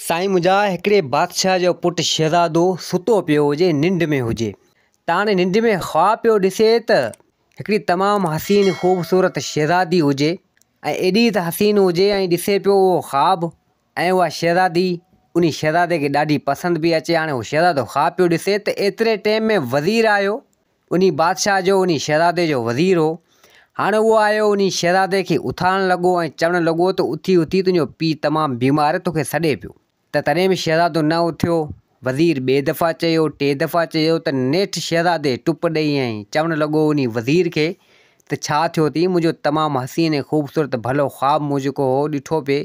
سائين منهنجا هڪڙي بادشاهه جو پٽ شهزادو ستو پيو هجي ننڊ ۾ هجي ته هاڻي ننڊ ۾ خواب پيو ڏسي ته هڪڙي تمام حسين خوبصورت شهزادي هجي ۽ ايڏي ته حسين هجي ۽ ڏسي پيو اهو خواب ۽ اها شهزادي انهي شهزادي کي ڏاڍي پسند پئي اچي هاڻي اهو شهزادو خواب پيو ڏسي ته ايتري ٽيم ۾ وزير آيو انهي بادشاهه جو انهي شهزادي جو وزير هو. هاڻي اهو آيو انهي شهزادي کي اٿارڻ لڳو ۽ چوڻ لڳو ته اٿي اٿي تنهنجو پيء تمام بيمار آهي توکي سڏي پيو. ته تڏهن به شهزادو نه اٿيو. وزير ٻئي دفعا چيو، ٽي دفعا چيو ته نيٺ شهزادي ٽپ ڏئي ۽ چوڻ لڳو انهي وزير کي ته ڇا ٿيو ٿي منهنجو تمام حسين ۽ خوبصورت ڀلو خواب مون جيڪو هو ڏٺو پئي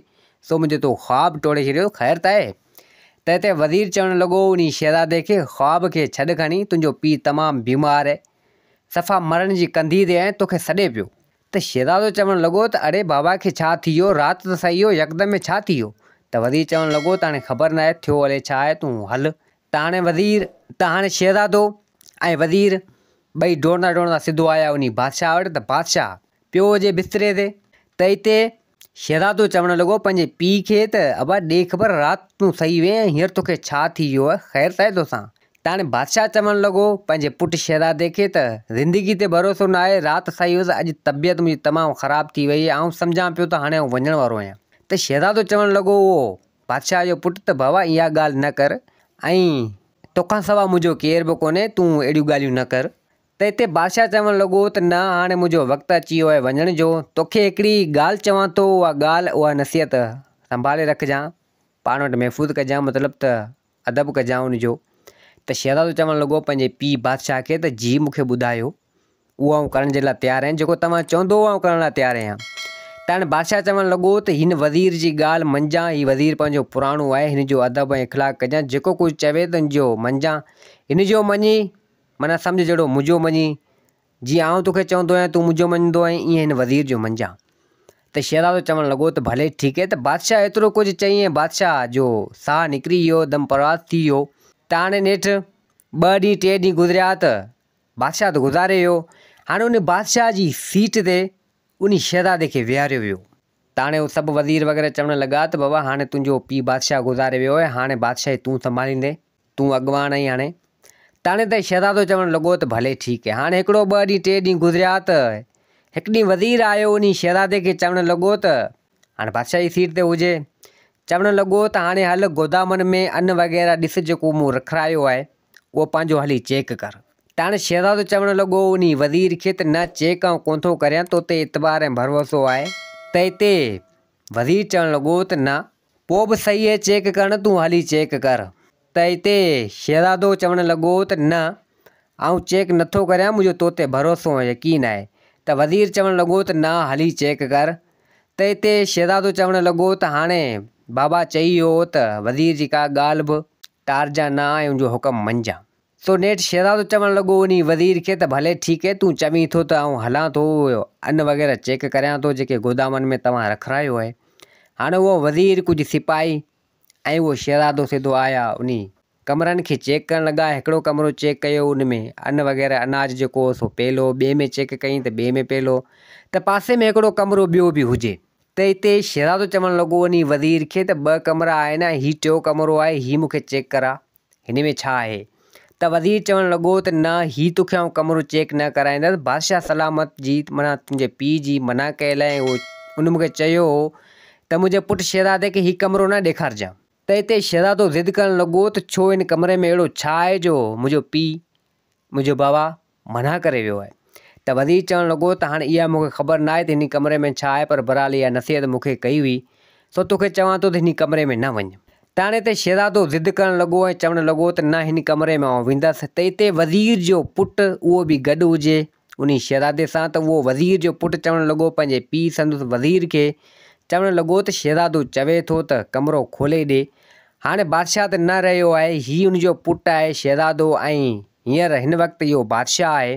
سو منهنجو تو خواب ٽوڙي ڇڏيو خير ته آهي؟ تنهن تي وزير چوڻ لڳو، انهي شهزادي کي خواب کي ڇڏ کڻي، تنهنجو پيء تمام بيمار آهي، صفا مرڻ جي ڪنڌي تي آهي، توکي سڏي پيو. ته شهزادو چوڻ لڳو ته اڙي بابا کي ڇا ٿي ويو، رات ته سهي هو، يڪدم ۾ ڇا ٿي ويو؟ ته وزير چوڻ لڳو ته هاڻي خبر ناهي ٿيو الائي ڇا آهي، تون هل. ته هاڻي وزير، ته هاڻي شهزادو ۽ وزير ٻئي ڊوڙندا ڊوڙندا سڌو آيا انهي بادشاهه وٽ ته بادشاهه پيو هجي بستري تي، ته اتي شهزادو چوڻ لڳو پنهنجي پيء کي ته ابا ڏي خبر رات تون سهي وئين ۽ هينئر توکي ڇا ٿي ويو آهي خير ته آهي توسان؟ ته هاڻي بادشاهه چوڻ لڳو پنهنجي پٽ شهزادي کي ته زندگي تي ڀروسو نه آهي رات سهي هيس اڄ طبيعت منهنجي تمام خراب ٿي وئي آهي آئون سمجهان پيو ته هاڻي آئون وڃڻ وارو آهيان ته شهزادو چوڻ لڳو اهو بادشاهه جو پٽ ته بابا اها ڳالهه نه ڪر ۽ توکان سوا منهنجو ڪير به ڪونهي تون اهڙيون ڳالهيون نه ڪر. ته اتي بادشاهه چوڻ لڳو ته نه هاڻي منهنجو وقت اچي ويو آهي وڃڻ جو، توکي هڪڙي ڳالهه چوان ٿو اها ڳالهه اها نصيحت سنڀالي رکجان، پاڻ وٽ محفوظ ڪجان مطلب ته ادب ڪجان ان جو. ته شهزادو چوڻ لڳو پنهنجي پيء بادشاهه کي ته جي مون کي ٻڌايو اهو آئون ڪرڻ جي لاء تيار آهيان جيڪو توهان چوندو اهو آئون ڪرڻ لاء تيار آهيان. ته هاڻي بادشاهه چوڻ لڳو ته هن وزير جي ڳالهه مڃجان هي وزير پنهنجو پراڻو آهي هن جو ادب ۽ اخلاق ڪجان جيڪو ڪجهه چوي ته ان جو مڃجان هن جو مڃي معنيٰ سمجهه جهڙو منهنجو مڃين، جيئن آئون توکي چوندو آهيان تون منهنجو مڃندو آهين، ايئن هن وزير جو مڃجان. ته شهزادو چوڻ لڳو ته ڀلي ٺيڪ آهي ته بادشاهه ايترو ڪجهه چئي ۽ بادشاهه جو ساهه نڪري ويو، دم پرواز ٿي ويو. ته هاڻي نيٺ ٻه ڏينهن ٽي ڏينهن گذريا ته بادشاهه ته گذاري ويو. هاڻي ان بادشاهه جي سيٽ تي ان شهزادي کي ويهاريو ويو. ته هاڻي هو سڀ وزير وغيره چوڻ لڳا ته بابا هاڻي تنهنجو پيء بادشاهه گذاري ويو آهي، هاڻي بادشاهي تون سنڀاليندين. تون اڳواڻ آهين هاڻي. تاڻي ته شهزادو چوڻ لڳو ته ڀلي ٺيڪ آهي. هاڻي هڪڙو ٻه ڏينهن ٽي ڏينهن گذريا ته هڪ ڏينهن وزير آيو انهي شهزادي کي چوڻ لڳو ته هاڻي بادشاهي سيٽ تي هجي. چوڻ لڳو ته هاڻي هل گودامن ۾ ان وغيره ڏس جيڪو مون رکرايو آهي اهو پنهنجو هلي چيڪ ڪر. تاڻي شهزادو چوڻ لڳو انهي وزير کي ته نه چيڪ آئون ڪونه ٿو ڪريان توتي اعتبار ۽ ڀروسو آهي ته اتي وزير چوڻ لڳو ته نه پوء به صحيح اهي چيڪ ڪرڻ تون هلي چيڪ ڪر. ته اتي شهزادو چوڻ لڳو ته نه آئون چيڪ نٿو ڪريان منهنجو تو تي ڀروسو ۽ يقين آهي. ته وزير چوڻ لڳو ته نه هلي چيڪ ڪر. ته اتي شهزادو چوڻ لڳو ته هاڻي بابا چئي ويو هو ته وزير جي ڪا ڳالهه به ٽارجان نه ۽ ان جو حڪم مڃجان. سو نيٺ شهزادو چوڻ لڳو انهي وزير کي ته ڀلي ٺيڪ اهي تون چوين ٿو ته آئون هلان ٿو اهو ان وغيره چيڪ ڪريان ٿو جيڪي گودامن ۾ توهان رکرايو آهي. هاڻي اهو وزير ڪجهه سپاهي ۽ اهو شهزادو سڌو آيا انهي ڪمرن کي چيڪ ڪرڻ لڳا هڪڙو ڪمرو چيڪ ڪيو ان ۾ ان وغيره اناج جيڪو هو سو پيل هو ٻئي ۾ چيڪ ڪيائين ته ٻئي ۾ پيل هو ته پاسي ۾ هڪڙو ڪمرو ٻيو به هجي ته اتي شهزادو چوڻ لڳو انهي وزير کي ته ٻه ڪمرا آهن ۽ هي ٽيو ڪمرو آهي هي مون کي چيڪ ڪراء. هن ۾ ڇا آهي؟ ته وزير چوڻ لڳو ته نه هي توکي آئون ڪمرو چيڪ نه ڪرائيندس، بادشاهه سلامت جي معنيٰ تنهنجي پيء جي منع ڪيل آهي ۽ ان مون کي چيو هو ته منهنجي پٽ شهزادي کي هي ڪمرو نه ڏيکارجان. ته اتي شهزادو ضد ڪرڻ لڳو ته ڇو هن ڪمري ۾ اهڙو ڇا آهي جو منهنجو پيء منهنجو بابا منع ڪري ويو آهي ته وزير چوڻ لڳو ته هاڻي اها مون کي خبر ناهي ته هن ڪمري ۾ ڇا آهي پر بهرحال اها نصيحت مون کي ڪئي هئي سو توکي چوان ٿو ته هن ڪمري ۾ نه وڃ. ته هاڻي اتي شهزادو ضد ڪرڻ لڳو ۽ چوڻ لڳو ته نه هن ڪمري ۾ آئون ويندس ته اتي وزير جو پٽ اهو به گڏ هجي انهي شهزادي سان ته اهو وزير جو پٽ چوڻ لڳو پنهنجي پيء سندس وزير کي چوڻ لڳو ته شهزادو چوي ٿو ته ڪمرو کولي ڏي هاڻي بادشاهه ته نه رهيو آهي، هي ان جو پٽ آهي شهزادو ۽ هينئر هن وقت اهو بادشاهه آهي.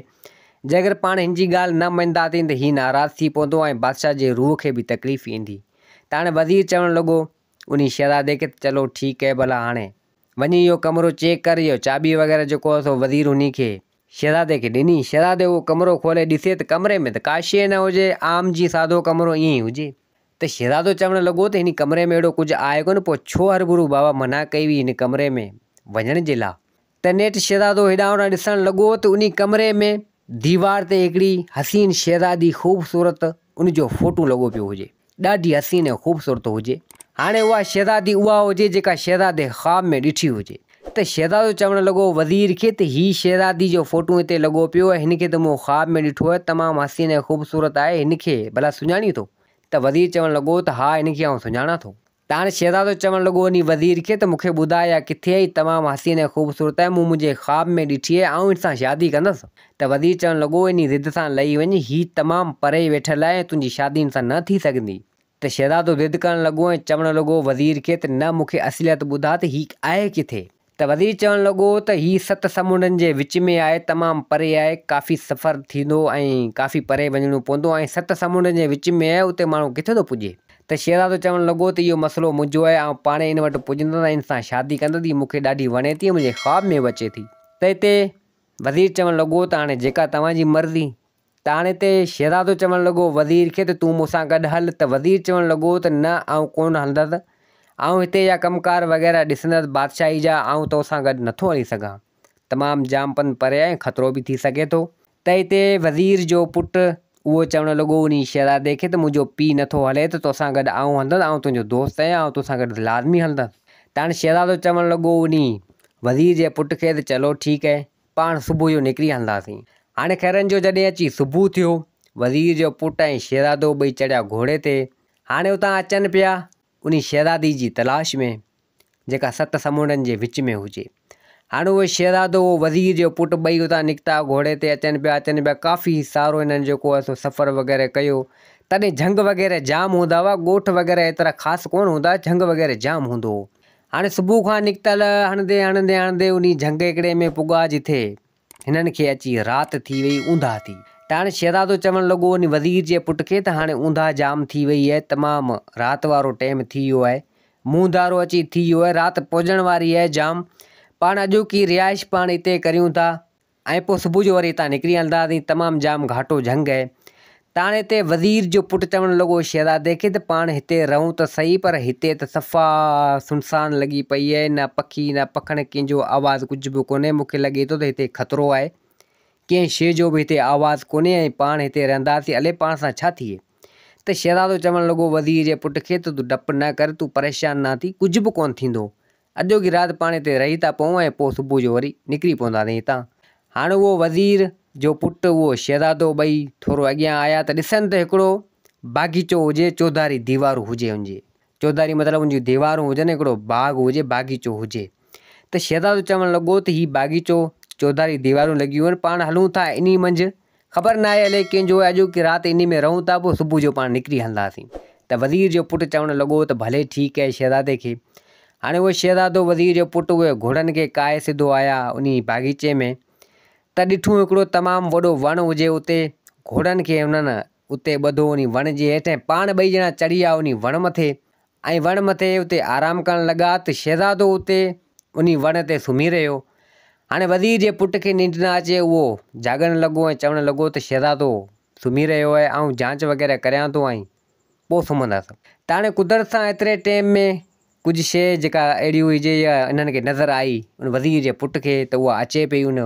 جيڪر پاڻ هن جي ڳالهه نه مڃنداسين ته هي ناراض ٿي پوندو ۽ بادشاهه جي روح کي به تڪليف ايندي. ته هاڻي وزير چوڻ لڳو انهي شهزادي کي ته چلو ٺيڪ آهي ڀلا هاڻي وڃي اهو ڪمرو چيڪ ڪر اهو چاٻي وغيره جيڪو هو سو وزير انهي کي شهزادي کي ڏني. شهزادي اهو ڪمرو کولي ڏسي ته ڪمري ۾ ته ڪا شيء نه هجي، عام جيئن سادو ڪمرو ائين ئي هجي. ته شهزادو چوڻ لڳو ته هن ڪمري ۾ اهڙو ڪجهه آهي ڪونه پوء ڇو هرڀرو بابا منع ڪئي هئي هن ڪمري ۾ وڃڻ جي لا. ته نيٺ شهزادو هيڏانهن هوڏانهن ڏسڻ لڳو ته انهي ڪمري ۾ ديوار تي هڪڙي حسين شهزادي خوبصورت ان جو فوٽو لڳو پيو هجي. ڏاڍي حسين ۽ خوبصورت هجي. هاڻي اها شهزادي اها هجي جيڪا شهزادي خواب ۾ ڏٺي هجي. ته شهزادو چوڻ لڳو وزير کي ته هي شهزادي جو فوٽو هتي لڳو پيو آهي هن کي ته مون خواب ۾ ڏٺو آهي تمام حسين ۽ خوبصورت آهي هن کي ڀلا سڃاڻين ٿو؟ ته وزير چوڻ لڳو ته ها هن کي آئون سڃاڻان ٿو. ته هاڻي شهزادو چوڻ لڳو انهي وزير کي ته مون کي ٻڌاء اها ڪٿي آهي تمام حسين ۽ خوبصورت آهي مون منهنجي خواب ۾ ڏٺي آهي آئون هن سان شادي ڪندس. ته وزير چوڻ لڳو انهي ضد سان لهي وڃ هي تمام پري ويٺل آهي ۽ تنهنجي شادي هن سان نه ٿي سگهندي. ته شهزادو ضد ڪرڻ لڳو ۽ چوڻ لڳو وزير کي ته نه مون کي اصليت ٻڌاء ته هي آهي ڪٿي؟ ته وزير چوڻ لڳو ته هي ست سمنڊن جي وچ ۾ آهي، تمام پري آهي، ڪافي سفر ٿيندو ۽ ڪافي پري وڃڻو پوندو ۽ ست سمنڊن جي وچ ۾ آهي اتي ماڻهو ڪٿي ٿو پڄي؟ ته شهزادو چوڻ لڳو ته اهو مسئلو منهنجو آهي آئون پاڻهي ان وٽ پڄندس ۽ ان سان شادي ڪندس هي مون کي ڏاڍي وڻي ٿي ۽ منهنجي خواب ۾ به اچي ٿي. ته هتي وزير چوڻ لڳو ته هاڻي جيڪا توهان جي مرضي. ته هاڻي هتي شهزادو چوڻ لڳو وزير کي ته تون مون سان گڏ هل ته وزير چوڻ لڳو ته نه آئون ڪونه هلندس آئون هتي جا ڪم ڪار وغيره ڏسندس بادشاهي جا آئون تو سان گڏ نٿو هلي سگهان تمام جام پنڌ پري آهي خطرو به ٿي سگهي ٿو ته هتي وزير جو پٽ اهو چوڻ لڳو انهي شهزادي کي ته منهنجو پيء نٿو هلي ته توسان گڏ آئون هلندس آئون تنهنجو دوست آهيان آئون توسان گڏ لازمي هلندس ته هاڻي شهزادو چوڻ لڳو انهي وزير جي پٽ کي ته چلو ٺيڪ آهي پاڻ صبح جو نڪري هلنداسين. هاڻي خيرن جو جڏهن اچي صبح ٿيو، وزير جو پٽ ۽ شهزادو ٻئي چڙهيا گهوڙي تي. هاڻي اتان اچن پيا انهي شهزادي جي تلاش ۾، جيڪا ست سمنڊن جي وچ ۾ هجي. هاڻي اهو شهزادو اهو وزير جو پٽ ٻئي اتان نڪتا گهوڙي تي اچن پيا اچن پيا ڪافي سارو هنن جيڪو آهي سو سفر وغيره ڪيو. تڏهن جهنگ وغيره جام هوندا هئا، ڳوٺ وغيره ايترا خاص ڪونه هوندا هئا، جهنگ وغيره جام هوندو هو. هاڻي صبح کان نڪتل هڻندي هڻندي هڻندي انهي جهنگ هڪڙي ۾ پڳا جٿي هنن کي اچي رات ٿي وئي اونداهه ٿي ته هاڻي شهزادو چوڻ لڳو انهي وزير جي پٽ کي ته هاڻي اونداهه جام ٿي وئي آهي تمام رات وارو ٽيم ٿي ويو آهي مونڌارو اچي ٿي ويو آهي رات پوڄڻ واري آهي جام پاڻ اڄوڪي رهائش پاڻ هتي ڪريون ٿا ۽ پوء صبح جو وري هتان نڪري هلنداسين، تمام جام گهاٽو جهنگ آهي. ته هاڻي هتي وزير جو پٽ چوڻ لڳو شهزادي کي ته پاڻ هتي رهون ته سهي پر هتي ته صفا سنسان لڳي پئي آهي، نه پکي نه پکڻ ڪنهن جو آواز ڪجهه به ڪونهي، مون کي لڳي ٿو ته هتي خطرو آهي، ڪنهن شيء جو به هتي آواز ڪونهي ۽ پاڻ هتي رهنداسين الئي پاڻ سان ڇا ٿئي؟ ته شهزادو چوڻ لڳو وزير جي پٽ کي ته تون ڊپ نه ڪر، تون پريشان نه ٿي، ڪجهه به ڪونه ٿيندو، اڄوڪي رات پاڻ هتي رهي ٿا پئون ۽ پوء صبح جو وري نڪري پونداسين هتان. هاڻ اهو وزير جو پٽ اهو شهزادو ٻئي ٿورو اڳيان آيا ته ڏسن ته هڪڙو باغيچو هجي، چوڌاري ديوارون هجي ان جي. چوڌاري مطلب ان جون ديوارون هجن، هڪڙو باغ هجي، باغيچو هجي. ته شهزادو چوڻ لڳو ته هي باغيچو چوڌاري ديوارون لڳيون آهن، پاڻ هلون ٿا انهي منجهه، خبر ناهي الائي ڪنهن جو آهي، اڄوڪي رات انهي ۾ رهون ٿا، پوء صبح جو پاڻ نڪري هلنداسين. ته وزير جو پٽ چوڻ لڳو ته ڀلي ٺيڪ آهي شهزادي کي. هاڻي اهو شهزادو وزير جو پٽ اهي گهوڙن کي ڪاهي سڌو آيا انهي باغيچي ۾ ته ڏٺون هڪڙو تمام وڏو وڻ هجي اتي گهوڙن کي هنن اتي ٻڌو انهي وڻ جي هيٺ ۽ پاڻ ٻئي ڄڻا چڙهي آيا انهي وڻ مٿي ۽ وڻ مٿي اتي آرام ڪرڻ لڳا ته شهزادو اتي انهي وڻ تي سمهي رهيو. هاڻي وزير جي پٽ کي ننڊ نه اچي اهو جاڳڻ لڳو ۽ چوڻ لڳو ته شهزادو سمهي رهيو آهي آئون جانچ وغيره ڪريان ٿو ۽ پوء سمهندس. ته هاڻي قدرت سان ايتري ٽيم ۾ ڪجهه شيء جيڪا اهڙي هئي جي اها انهن کي نظر آئي ان وزير جي پٽ کي ته اها اچي پئي ان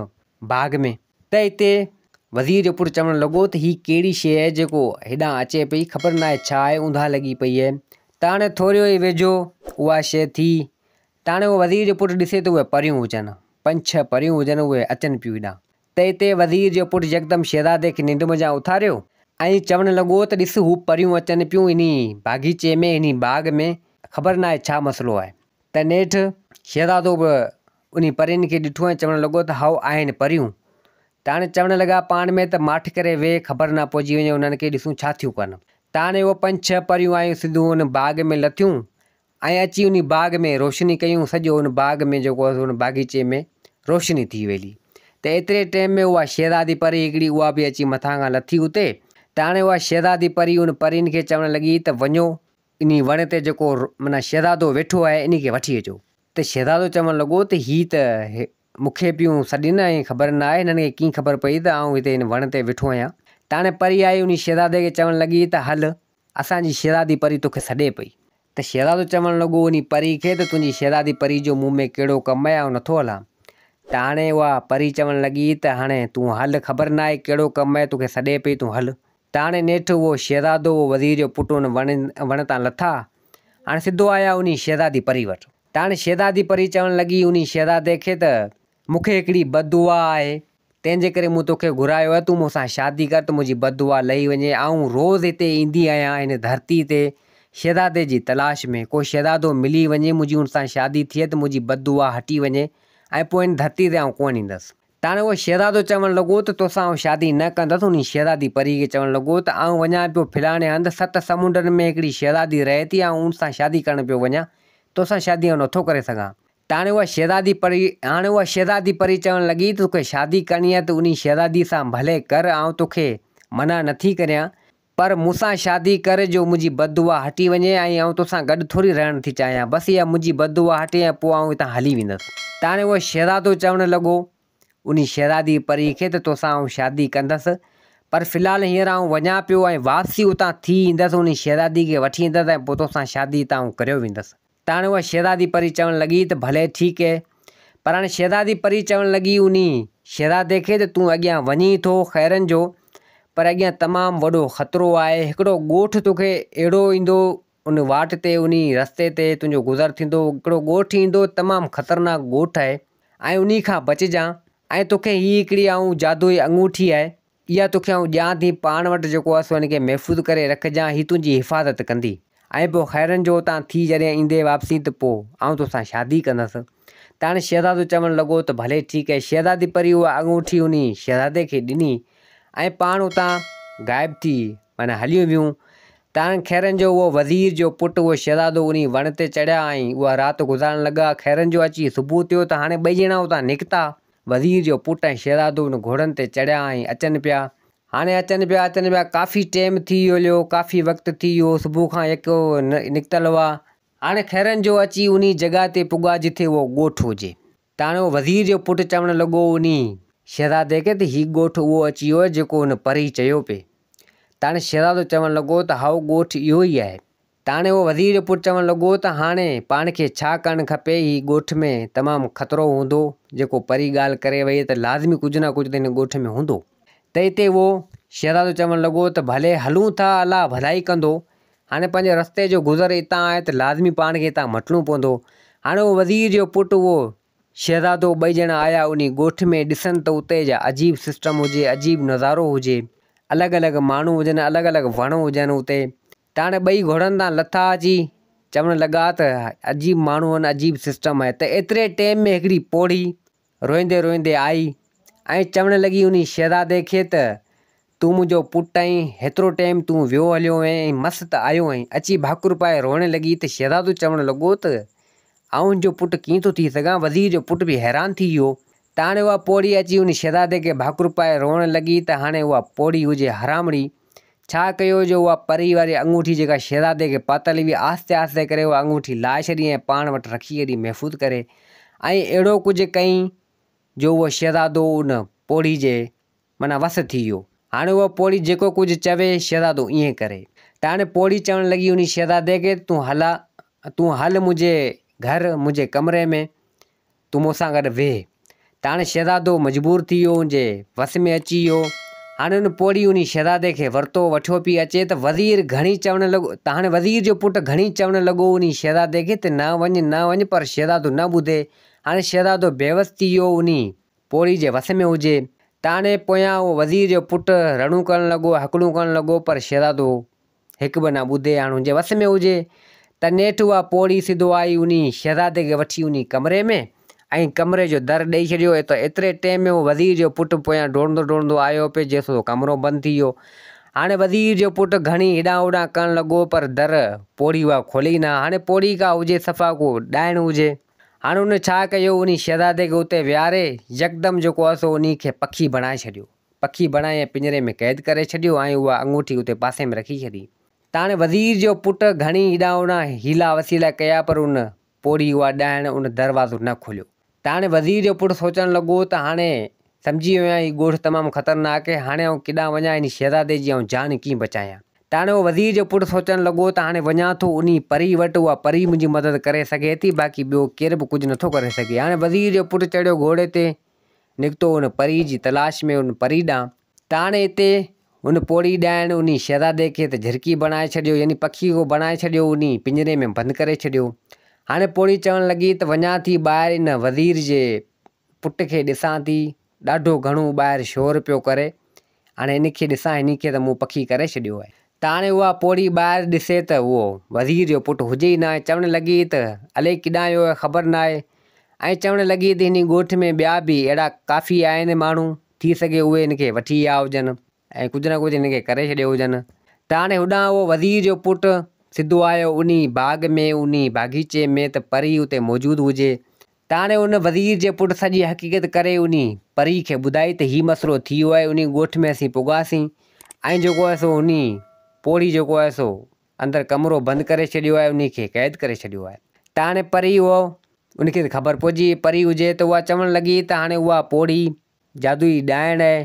باغ ۾. ته اتي وزير جو پٽ چوڻ لڳو ته هي ڪهڙي شيء آهي جيڪو هيڏانهن اچي پئي خبر ناهي ڇا آهي اونداهه لڳي پئي آهي. ته هاڻي ٿوريو ئي ويجهو اها شيء ٿي ته هاڻي اهو وزير جو پٽ ڏسي ته اهي پريون هجن پنج ڇهه پريون هجن اهي اچن پيون هيڏانهن. ته اتي وزير جو پٽ يڪدم شهزادي کي ننڊ منجهان اٿاريو ۽ چوڻ لڳو ته ڏس هو پريون اچن پيون انهي باغيچي ۾ انهي باغ ۾ خبر ناهي ڇا مسئلو آهي. ته نيٺ شهزادو به انهي پرين کي ڏٺو ۽ چوڻ لڳو ته هائو آهن پريون. ته هاڻي چوڻ لڳا پاڻ ۾ ته ماٺ ڪري ويهه خبر نه پئجي وڃي انهن کي ڏسون ڇا ٿيون ڪن. ته هاڻي اهي پنج ڇهه پريون آيون سڌيون ان باغ ۾ لٿيون ۽ اچي انهي باغ ۾ روشني ڪيون، سڄو ان باغ ۾ جيڪو آهي سو ان باغيچي ۾ روشني ٿي ويلي. ته ايتري ٽيم ۾ اها شهزادي پري هڪڙي اها به اچي مٿان کان لٿي اتي، ته هاڻي اها شهزادي پري ان پرين کي چوڻ لڳي ته وڃو انهي وڻ تي جيڪو معنيٰ شهزادو ويٺو آهي انهي کي وٺي اچو. ته شهزادو چوڻ لڳو ته هي ته مون کي پيون سڏين ۽ خبر نه آهي هنن کي ڪيئن خبر پئي ته آئون هتي هن وڻ تي ويٺو آهيان. ته هاڻي پري آئي انهي شهزادي کي چوڻ لڳي ته هل. اسان جي شهزادي پري توکي سڏي پئي. ته شهزادو چوڻ لڳو انهي پري کي ته تنهنجي شهزادي پري جو مون ۾ ڪهڙو ڪم آهي آئون نٿو هلان. ته هاڻي اها پري چوڻ لڳي ته هاڻي تون هل خبر ناهي ڪهڙو ڪم آهي توکي سڏي پئي تون هل. ته هاڻي نيٺ اهو شهزادو اهو وزير جو پٽ ان وڻ وڻ تان لٿا. هاڻي سڌو آيا انهي شهزادي پري وٽ. ته هاڻي شهزادي پري چوڻ لڳي انهي شهزادي کي ته مون کي هڪڙي بددعا آهي تنهن جي ڪري مون توکي گهرايو آهي، تون مون سان شادي ڪر ته منهنجي بددعا لهي وڃي. آئون روز هتي ايندي آهيان هن ڌرتيء تي شهزادي جي تلاش ۾. ڪو شهزادو ملي وڃي، منهنجي ان سان شادي ٿئي ته منهنجي بددعا هٽي وڃي ۽ پوء هن ڌرتيء تي آئون ڪونه ايندس. ته هاڻي اهو شهزادو چوڻ لڳو ته توسان آئون شادي نه ڪندس. انهي شهزادي پريء کي چوڻ لڳو ته آئون وڃان پيو فلاڻي هنڌ، ست سمنڊن ۾ هڪڙي شهزادي رهي ٿي، آئون ان سان شادي ڪرڻ پيو وڃان، توسان شادي آئون نٿو ڪري سگهان. ته هاڻي اها شهزادي پري هاڻي اها شهزادي پري چوڻ لڳي ته توکي شادي ڪرڻي آهي ته انهي شهزادي سان ڀلي ڪر آئون توکي منع نٿي ڪريان پر مون سان شادي ڪر جو منهنجي بددعا هٽي وڃي ۽ آئون توسان گڏ ٿوري رهڻ ٿي چاهيان بس اها منهنجي بددعا هٽي ۽ پوء آئون هتان هلي ويندس. ته هاڻي اهو شهزادو چوڻ لڳو انهي شهزادي پري کي ته توسان آئون شادي ڪندس پر في الحال هينئر آئون وڃان پيو ۽ واپسي اتان ٿي ايندس انهي شهزادي کي وٺي ايندس ۽ پوء توسان شادي هتان آئون ڪريو ويندس. ته هاڻي اها شهزادي پري چوڻ لڳي ته ڀلي ٺيڪ اهي. پر هاڻي شهزادي پري چوڻ لڳي انهي شهزادي کي ته تون اڳيان وڃين ٿو خيرن جو پر اڳيان تمام وڏو خطرو آهي هڪڙو ڳوٺ توکي اهڙو ايندو ان واٽ تي انهي رستي تي تنهنجو گذر ٿيندو هڪڙو ڳوٺ ايندو تمام خطرناڪ ڳوٺ آهي ۽ انهي کان بچجان ۽ توکي هي هڪڙي آئون جادوئي انگوٺي آهي اها توکي آئون ڏيان ٿي، پاڻ وٽ جيڪو آهي سو هن کي محفوظ ڪري رکجان، هي تنهنجي حفاظت ڪندي. ۽ پوء خيرن جو اتان ٿي جڏهن ايندين واپسين ته پوء آئون توسان شادي ڪندس. ته هاڻي شهزادو چوڻ لڳو ته ڀلي ٺيڪ آهي. شهزادي پري اها اڱوٺي انهي شهزادي کي ڏني ۽ پاڻ اتان غائب ٿي معنيٰ هليون ويون. ته هاڻي خيرن جو اهو وزير جو پٽ اهو شهزادو انهي وڻ تي چڙهيا ۽ اها رات گذارڻ لڳا. خيرن جو اچي صبح ٿيو ته هاڻي ٻئي ڄڻا اتان نڪتا. وزير جو پٽ ۽ شهزادو ان گهوڙن تي چڙهيا ۽ اچن پيا. هاڻي اچن پيا اچن پيا ڪافي ٽيم ٿي ويو هليو ڪافي وقت ٿي ويو صبح کان يڪو نڪتل هئا. هاڻي خيرن جو اچي انهي جڳهه تي پڳا جٿي اهو ڳوٺ هجي. ته هاڻي اهو وزير جو پٽ چوڻ لڳو انهي شهزادي کي ته هي ڳوٺ اهو اچي ويو جيڪو هن پري چيو پئي. ته هاڻي شهزادو چوڻ لڳو ته هائو ڳوٺ اهو ئي آهي. ته هاڻي اهو وزير جو پٽ چوڻ لڳو ته هاڻي پاڻ کي ڇا ڪرڻ کپي، هي ڳوٺ ۾ تمام خطرو هوندو، جيڪو پري ڳالهه ڪري وئي ته لازمي ڪجهه نه ڪجهه ته هن ڳوٺ ۾ هوندو. ته اتي اهو شهزادو چوڻ لڳو ته ڀلي هلون ٿا الله ڀلائي ڪندو، هاڻي پنهنجي رستي جو گذر اتان آهي ته لازمي پاڻ کي اتان مٽڻو پوندو. هاڻي اهو وزير جو پٽ اهو شهزادو ٻئي ڄڻا آيا انهي ڳوٺ ۾ ڏسن ته اتي جا عجيب سسٽم هجي عجيب نظارو هجي الڳ الڳ ماڻهو هجن الڳ الڳ وڻ هجن اتي ته هاڻي ٻئي گهوڙن تان لٿا اچي چوڻ لڳا ته عجيب ماڻهو آهن عجيب سسٽم آهي ته ايتري ٽيم ۾ هڪڙي پوڙهي روئيندي روئيندي آئي ۽ چوڻ لڳي انهي شهزادي کي ته تون منهنجو پٽ آهين هيترو ٽيم تون ويو هليو هئين ۽ مس ته آيو آهين اچي ڀاڪر پائي روئڻ لڳي ته شهزادو چوڻ لڳو ته آئون هن جو پٽ ڪيئن ٿو ٿي سگهان؟ وزير جو پٽ به حيران ٿي ويو ته هاڻي اها پوڙهي اچي ان شهزادي کي ڀاڪر پائي روئڻ لڳي ته هاڻي اها پوڙهي هجي حرامڙي، ڇا ڪيو جو اها پري واري اڱوٺي جيڪا شهزادي کي پاتل هئي آهستي آهستي ڪري اها اڱوٺي لاهي ڇڏي ۽ پاڻ وٽ رکي ڇڏي محفوظ ڪري ۽ اهڙو ڪجهه ڪيائين جو اهو شهزادو ان پوڙهي جي معنيٰ وس ٿي ويو. هاڻي اها پوڙهي جيڪو ڪجهه چوي، شهزادو ائين ڪري. ته هاڻي پوڙهي چوڻ لڳي انهي شهزادي کي ته تون هل تون هل منهنجي گهر، منهنجي ڪمري ۾، تون مون سان گڏ ويهه. ته هاڻي شهزادو مجبور ٿي ويو، ان جي وس ۾ اچي ويو. هاڻي ان پوڙهي انهي شهزادي کي ورتو، وٺيو پئي اچي ته وزير گهڻي چوڻ لڳو ته هاڻي وزير جو پٽ گهڻي چوڻ لڳو انهي شهزادي کي ته نه وڃ، نه وڃ پر شهزادو نه ٻڌي. هاڻي شهزادو بيوس ٿي ويو، انهي پوڙهي جي وس ۾ هجي. تاڻي پويان اهو وزير جو پٽ رڙون ڪرڻ لڳو، هڪلون ڪرڻ لڳو، پر شهزادو هڪ به نه ٻڌي. هاڻ هن جي وس ۾ هجي ته نيٺ اها پوڙهي سڌو آئي انهي شهزادي کي وٺي انهي ڪمري ۾ ۽ ڪمري جو در ڏئي ڇڏيو. ته ايتري ٽيم ۾ اهو وزير جو پٽ پويان ڊوڙندو ڊوڙندو آيو پئي جيسو ڪمرو بند ٿي ويو. هاڻي وزير جو پٽ گهڻي هيڏانهن هوڏانهن ڪرڻ لڳو، پر در پوڙهي اها کولي ئي نه. هاڻي پوڙهي ڪا هجي صفا ڪو ڏائڻ هجي. هاڻ ان ڇا ڪيو، انهي شهزادي کي اتي ويهاري، يڪدم جيڪو آهي سو انهي کي پکي بڻائي ڇڏيو. پکي بڻائي ۽ پڃري ۾ قيد ڪري ڇڏيو ۽ اها اڱوٺي اتي پاسي ۾ رکي ڇڏي. ته هاڻي وزير جو پٽ گهڻي هيڏانهن هوڏانهن حيلا وسيلا ڪيا پر ان پوڙهي اها ڏائڻ ان دروازو نه کوليو. ته هاڻي وزير جو پٽ سوچڻ لڳو ته هاڻي سمجهي ويو آهيان هي ڳوٺ تمام خطرناڪ آهي، هاڻي آئون ڪيڏانهن وڃان، انهي شهزادي جي آئون جان ڪيئن بچايان. ته هاڻي اهو وزير جو پٽ سوچڻ لڳو ته هاڻي وڃان ٿو انهي پري وٽ، اها پري منهنجي مدد ڪري سگهي ٿي، باقي ٻيو ڪير به ڪجهه نٿو ڪري سگهي. هاڻي وزير جو پٽ چڙهيو گهوڙي تي، نڪتو ان پري جي تلاش ۾ ان پري ڏانهن. ته هاڻي اتي ان پوڙهي ڏائڻ انهي شهزادي کي ته جهرڪي بڻائي ڇڏيو، يعني پکي ڪو بڻائي ڇڏيو، انهي پڃري ۾ بند ڪري ڇڏيو. هاڻي پوڙهي چوڻ لڳي ته وڃان ٿي ٻاهر ان وزير جي پٽ کي ڏسان ٿي، ڏاڍو گهڻو ٻاهر شور پيو ڪري، هاڻي هن کي ڏسان، هن کي ته مون پکي ڪري ڇڏيو آهي. ته هاڻي اها پوڙهي ٻاهر ڏسي ته اهو وزير جو پٽ هجي ئي نه ۽ چوڻ لڳي ته الائي ڪيڏانهن ويو آهي خبر ناهي ۽ چوڻ لڳي ته هن ڳوٺ ۾ ٻيا به اهڙا ڪافي آهن ماڻهو، ٿي سگهي اهي هن کي وٺي ويا هجن ۽ ڪجهه نه ڪجهه هن کي ڪري ڇڏيو هجن. ته هاڻي هوڏانهن اهو وزير جو پٽ سڌو آيو انهي باغ ۾ انهي باغيچي ۾ ته پري اتي موجود هجي. ته هاڻي ان وزير جي پٽ سڄي حقيقت ڪري انهي پري کي ٻڌائي ته هي مسئلو ٿي ويو آهي انهي ڳوٺ ۾ اسين پڳاسين ۽ جيڪو آهي سو انهي پوڙهي جيڪو آهي سو اندر ڪمرو بند ڪري ڇڏيو آهي انهي کي قيد ڪري ڇڏيو آهي. ته هاڻي پري اهو ان کي ته خبر پئجي وئي پري هجي ته اها چوڻ لڳي ته هاڻي اها پوڙهي جادوئي ڏائڻ آهي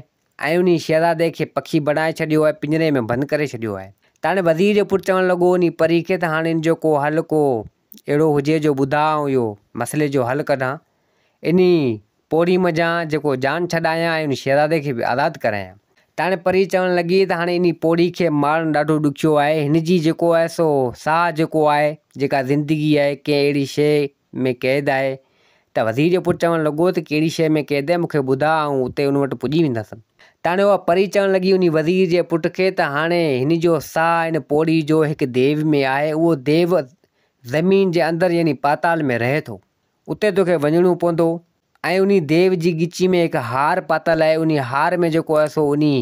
۽ انهي شهزادي کي پکي بڻائي ڇڏيو آهي پڃري ۾ بند ڪري ڇڏيو آهي. ته هاڻي وزير جو پٽ چوڻ لڳو انهي پري کي ته هاڻي ان جو ڪو حل ڪو اهڙو هجي جو ٻڌاء آئون اهو مسئلي جو حل ڪڍان. انهي پوڙهي منجهان جيڪو جان ڇڏايان ۽ ان شهزادي کي به آزاد ڪرايان. ته هاڻي پري چوڻ لڳي ته هاڻي انهي پوڙهي کي مارڻ ڏاڍو ڏکيو آهي. هن جي جيڪو آهي سو ساهه جيڪو آهي جيڪا زندگي آهي ڪنهن اهڙي شيء ۾ قيد آهي ته وزير جو پٽ چوڻ لڳو ته ڪهڙي شيء ۾ قيد آهي مون کي ٻڌاء آئون اتي ان وٽ پڄي ويندس. ته هاڻي اها پري چوڻ لڳي انهي وزير جي پٽ کي ته هاڻي هن جو ساهه هن پوڙهي جو هڪ ديو ۾ آهي اهو ديو زمين جي اندر يعني پاتال ۾ رهي ٿو اتي توکي وڃڻو پوندو ۽ انهي ديو جي ڳچي ۾ هڪ هار پاتل آهي انهي هار ۾ جيڪو آهي سو انهي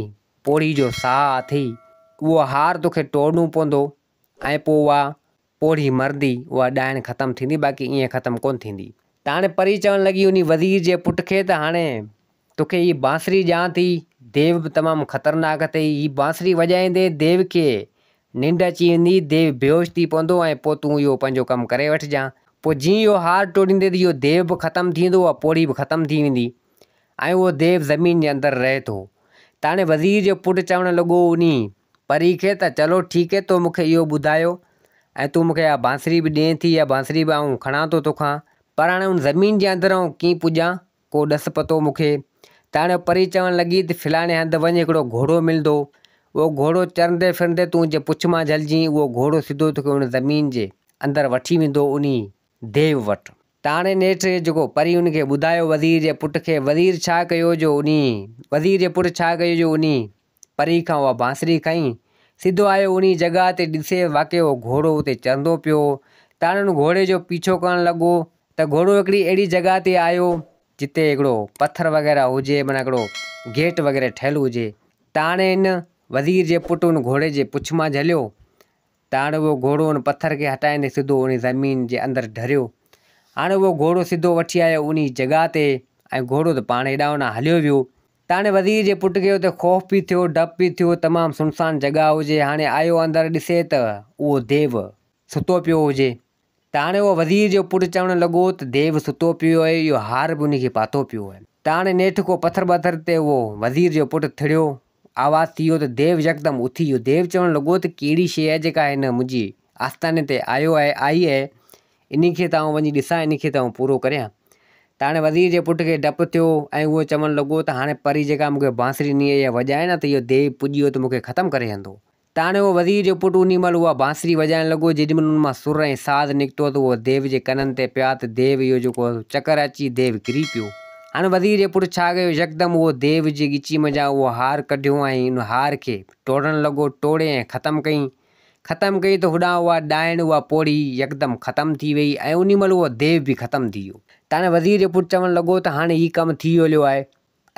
پوڙهي جو ساهه اٿئي اهو هار توکي ٽوڙڻو پوندو ۽ پوء اها پوڙهي مرندي، اها ڏائڻ ختم ٿيندي، باقي ائين ختم ڪونه ٿيندي. ته هاڻي پري چوڻ لڳي انهي وزير جي پٽ کي ته هاڻي توکي هي بانسري ڏيان ٿي، ديو به تمام خطرناڪ اٿئي، هي بانسري وڄائيندي ديو کي ننڊ اچي ويندي، ديو بيهوش ٿي پوندو ۽ پوء تون اهو پنهنجو ڪم ڪري وٺجان. پوء جيئن اهو هار ٽوڙيندي ته اهو ديو به ختم ٿي ويندو، اها پوڙهي به ختم ٿي ويندي ۽ اهو ديو زمين جي اندر رهي ٿو. ته هاڻي وزير جو پٽ چوڻ لڳو انهي پري کي ته چلو ٺيڪ هي تو مون کي اهو ٻڌايو ۽ تون مون کي اها بانسري به ڏئين ٿي اها بانسري به آئون کڻان ٿو توکان پر هاڻي ان زمين جي اندر آئون ڪيئن پڄان ڪو ڏس پتو مون کي ته هاڻي پري چوڻ لڳي ته فلاڻي هنڌ وڃ هڪڙو گهوڙو ملندو اهو گهوڙو چرندي ڦرندي تون جي پڇ مان جهلجين اهو گهوڙو سڌو توکي ان زمين جي اندر وٺي ويندو انهي ديو وٽ. ته هاڻي نيٺ جيڪو پري ان کي ٻڌايو وزير جي پٽ کي وزير ڇا ڪيو جو انهي وزير جي پٽ ڇا ڪيو جو انهي پري کان اها بانسري کنئي سڌو آيو انهي جڳهه تي ڏسي واقعي اهو گهوڙو اتي چرندو پيو هو ته هاڻي ان گهوڙي جو پيڇو ڪرڻ لڳو ته گهوڙو هڪڙي اهڙي جڳهه تي آيو جتي هڪڙو پٿر وغيره هجي معنيٰ هڪڙو گيٽ وغيره ٺهيل هجي ته هاڻي ان وزير جي پٽ ان گهوڙي جي پڇ مان جهليو ته هاڻي اهو گهوڙو ان پٿر کي هٽائيندي سڌو انهي زمين جي اندر ڍريو. هاڻي اهو گهوڙو سڌو وٺي آيو انهي جڳهه تي ۽ گهوڙو ته پاڻ هيڏانهن هوڏانهن هليو ويو. ته هاڻي وزير جي پٽ کي اتي خوف به ٿيو، ڊپ به ٿيو، تمام سنسان جڳهه هجي، هاڻي آيو اندر ڏسي ته اهو ديو ستو پيو هجي. ته هاڻي اهو وزير جو پٽ چوڻ لڳو ته ديو ستو پيو آهي، اهو هار به ان کي پاتو پيو آهي. ته هاڻي نيٺ ڪو پٿر ٻٿر تي اهو وزير جو پٽ ٿڙيو، آواز ٿي ويو ته ديو يڪدم اٿي ويو. ديو چوڻ لڳو ته ڪهڙي شيء آهي جيڪا هن منهنجي آستاني تي آيو آهي، آئي آهي، انهي کي ته آئون وڃي ڏسان، انهي کي ته آئون پورو ڪريان. ته هاڻي وزير جي پٽ کي ڊپ ٿيو ۽ اهو چوڻ لڳو ته هاڻي پري جيڪا مون کي بانسري ڏني آهي اها وڄائي نه ته اهو ديو پڄي ويو ته مون کي ختم ڪري ڇڏندو. ته هاڻي اهو وزير جو پٽ انهي مهل اها بانسري وڄائڻ لڳو، جيڏي مهل ان مان سر ۽ ساز نڪتو ته اهو ديو جي ڪنن تي پيا ته ديو اهو جيڪو چڪر اچي ديو ڪري پيو. هاڻي وزير جي پٽ ڇا ڪيو، يڪدم اهو ديو جي ڳچي منجهان اهو هار ڪڍيو ۽ ان هار کي ٽوڙڻ لڳو، ٽوڙي ۽ ختم ڪئين. ختم ڪئي ته هوڏانهن اها ڏائڻ اها پوڙهي يڪدم ختم ٿي وئي ۽ انهي مهل اهو ديو به ختم ٿي ويو. ته هاڻي وزير جو پٽ چوڻ لڳو ته هاڻي هي ڪم ٿي ويو هليو آهي.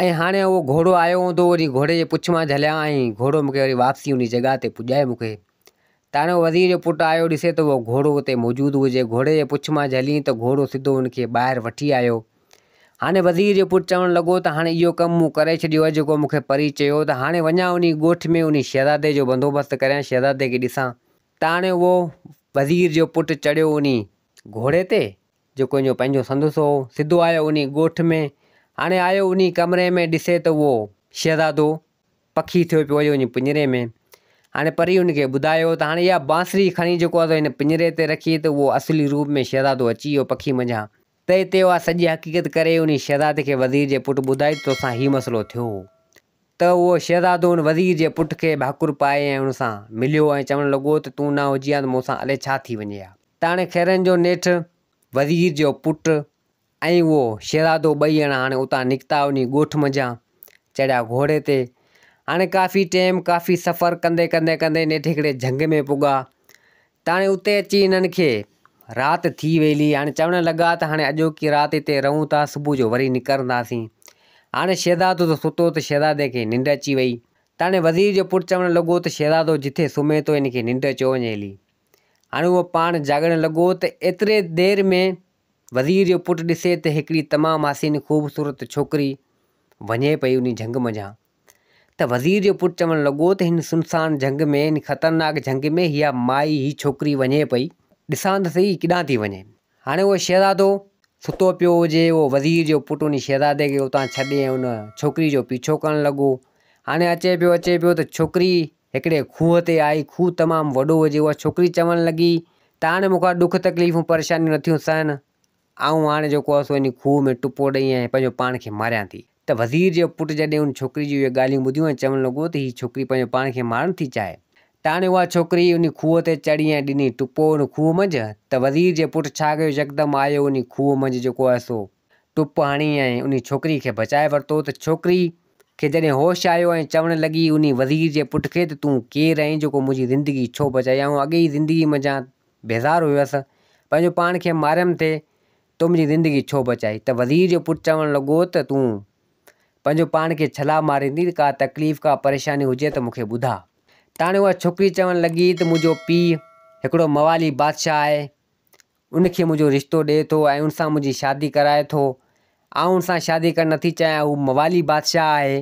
۽ هاڻي اهو گهوڙو آيو هوندو وري گهوڙي جي پڇ مان جهليان ۽ گهوڙو مون کي وري واپسي انهي جڳهه تي پڄائي مون کي. ته هاڻي اهو وزير جو پٽ آيو ڏسي ته اهو گهوڙو اتي موجود هجي گهوڙي جي پڇ مان جهلين ته گهوڙو سڌو ان کي ٻاهر وٺي آيو. هاڻي وزير جو پٽ چوڻ لڳو ته هاڻي اهو ڪم مون ڪري ڇڏيو آهي جيڪو مون کي پري چيو ته هاڻي وڃان انهي ڳوٺ ۾ انهي شهزادي جو بندوبست ڪريان شهزادي کي ڏسان. ته هاڻي اهو وزير جو پٽ چڙهيو انهي گهوڙي تي جيڪو هن جو پنهنجو سندس هو، سڌو آيو انهي ڳوٺ ۾. هاڻي آيو انهي ڪمري ۾ ڏسي ته اهو شهزادو پکي ٿيو پيو هجي وڃي پڃري ۾. هاڻي پري ان کي ٻڌايو ته هاڻي اها بانسري کڻي جيڪو آهي سو هن پڃري تي رکي ته اهو اصلي روپ ۾ شهزادو اچي ويو پکي منجهان. ته هتي اها سڄي حقيقت ڪري انهي شهزادي کي وزير جي پٽ ٻڌائي ته توسان هي مسئلو ٿيو هو. ته اهو شهزادو ان وزير جي پٽ کي ڀاڪر پائي ۽ ان سان مليو ۽ چوڻ لڳو ته تون نه هجين ها ته مون سان الائي ڇا ٿي وڃي ها. ته هاڻي خيرن جو نيٺ وزير جو پٽ ۽ اهو شهزادو ٻئي ڄڻا هاڻي اتان نڪتا انهي ڳوٺ منجهان چڙهيا گهوڙي تي. هاڻي ڪافي ٽيم ڪافي سفر ڪندي ڪندي ڪندي نيٺ هڪڙي جهنگ ۾ پڳا. ته هاڻي اتي اچي هنن کي رات ٿي ويلي. هاڻي چوڻ لڳا ته هاڻي اڄوڪي رات هتي رهون ٿا صبح جو وري نڪرنداسين. هاڻي شهزادو ته ستو ته شهزادي کي ننڊ اچي وئي. ته هاڻي وزير جو پٽ چوڻ لڳو ته شهزادو جٿي سمهي ٿو هن کي ننڊ اچيو وڃي هلي. هاڻي اهو پاڻ جاڳڻ لڳو ته ايتري دير ۾ وزير جو پٽ ڏسي ته هڪڙي تمام حسين خوبصورت ڇوڪري وڃي پئي انهي جهنگ منجهان ته وزير جو پٽ چوڻ لڳو ته هن سنسان جهنگ ۾ هن خطرناڪ جهنگ ۾ هيء مائي هي ڇوڪري وڃي پئي ڏسان ته سهي ڪيڏانهن ٿي وڃي. هاڻي اهو شهزادو ستو پيو هجي اهو وزير جو پٽ انهي شهزادي کي اتان ڇڏي ۽ ان ڇوڪري جو پيڇو ڪرڻ لڳو. هاڻي اچي پيو اچي پيو ته ڇوڪري هڪڙي کوهه تي آئي، کوهه تمام وڏو هجي، اها ڇوڪري چوڻ لڳي ته هاڻي مون کان ڏک تڪليفون پريشانيون نٿيون سهن، آئون هاڻي جيڪو آهي سو انهي کوهه ۾ ٽپو ڏئي ۽ پنهنجو پاڻ کي ماريان ٿي. ته وزير جو پٽ جڏهن ان ڇوڪري جون اهي ڳالهيون ٻڌيون ۽ چوڻ لڳو ته هي ڇوڪري پنهنجو پاڻ کي مارڻ ٿي چاهي. ته هاڻي اها ڇوڪري انهي کوهه تي چڙهي ۽ ڏني ٽپو ان کوهه منجهه، ته وزير جي پٽ ڇا ڪيو يڪدم آيو انهي کوهه منجهه جيڪو آهي سو ٽپ هڻي ۽ انهي ڇوڪري کي بچائي ورتو ته ڇوڪري کي جڏهن هوش آيو ۽ چوڻ لڳي انهي وزير جي پٽ کي ته تون ڪير آهين جيڪو منهنجي زندگي ڇو بچائي آئون اڳي ئي زندگي منجهان بيزار هيس پنهنجو پاڻ کي ماريم ٿي تو منهنجي زندگي ڇو بچائي ته وزير جو پٽ چوڻ لڳو ته تون پنهنجو پاڻ کي ڇلا ماريندين ڪا تڪليف ڪا پريشاني هجي ته مون کي ٻڌاء ته هاڻي اها ڇوڪري چوڻ لڳي ته منهنجو پيء هڪڙو موالي بادشاهه آهي ان کي منهنجو رشتو ڏئي ٿو ۽ ان سان منهنجي شادي ڪرائي ٿو. آئون ان سان شادي ڪرڻ نٿي چاهيان، هو موالي بادشاهه آهي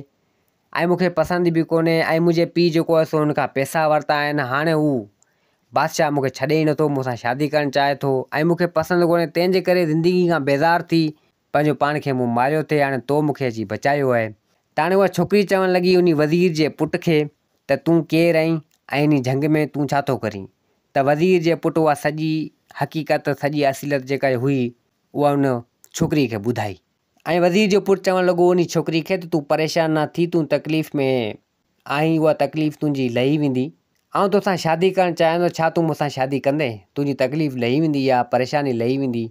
۽ مون کي پسند به ڪونهي ۽ منهنجي پيء جيڪو آهي سو هن کان پئسا ورتا آهن، هاڻي هو بادشاهه مون کي ڇڏي ئي نٿو، مون سان شادي ڪرڻ چاهي ٿو ۽ مون کي پسند ڪونهي، تنهن جي ڪري زندگي کان بيزار ٿي پنهنجو پاڻ کي مون ماريو ٿي، هاڻي تو مون کي اچي بچايو آهي. ته هاڻي اها ڇوڪري چوڻ لڳي انهي وزير جي پٽ کي ته تون ڪير آهين ۽ انهي جهنگ ۾ تون ڇا ٿو ڪرين؟ ته وزير جي پٽ اها سڄي حقيقت، سڄي اصليت جيڪا هئي، اها ان ڇوڪريء کي ٻڌائي. ۽ وزير جو پٽ چوڻ لڳو انهي ڇوڪريء کي ته تون پريشان نه ٿي، تون تڪليف ۾ آهين، اها تڪليف تنهنجي لهي ويندي. آئون توسان شادي ڪرڻ چاهيان ٿو، ڇا تون مون سان شادي ڪندين؟ تنهنجي تڪليف لهي ويندي يا پريشاني لهي ويندي.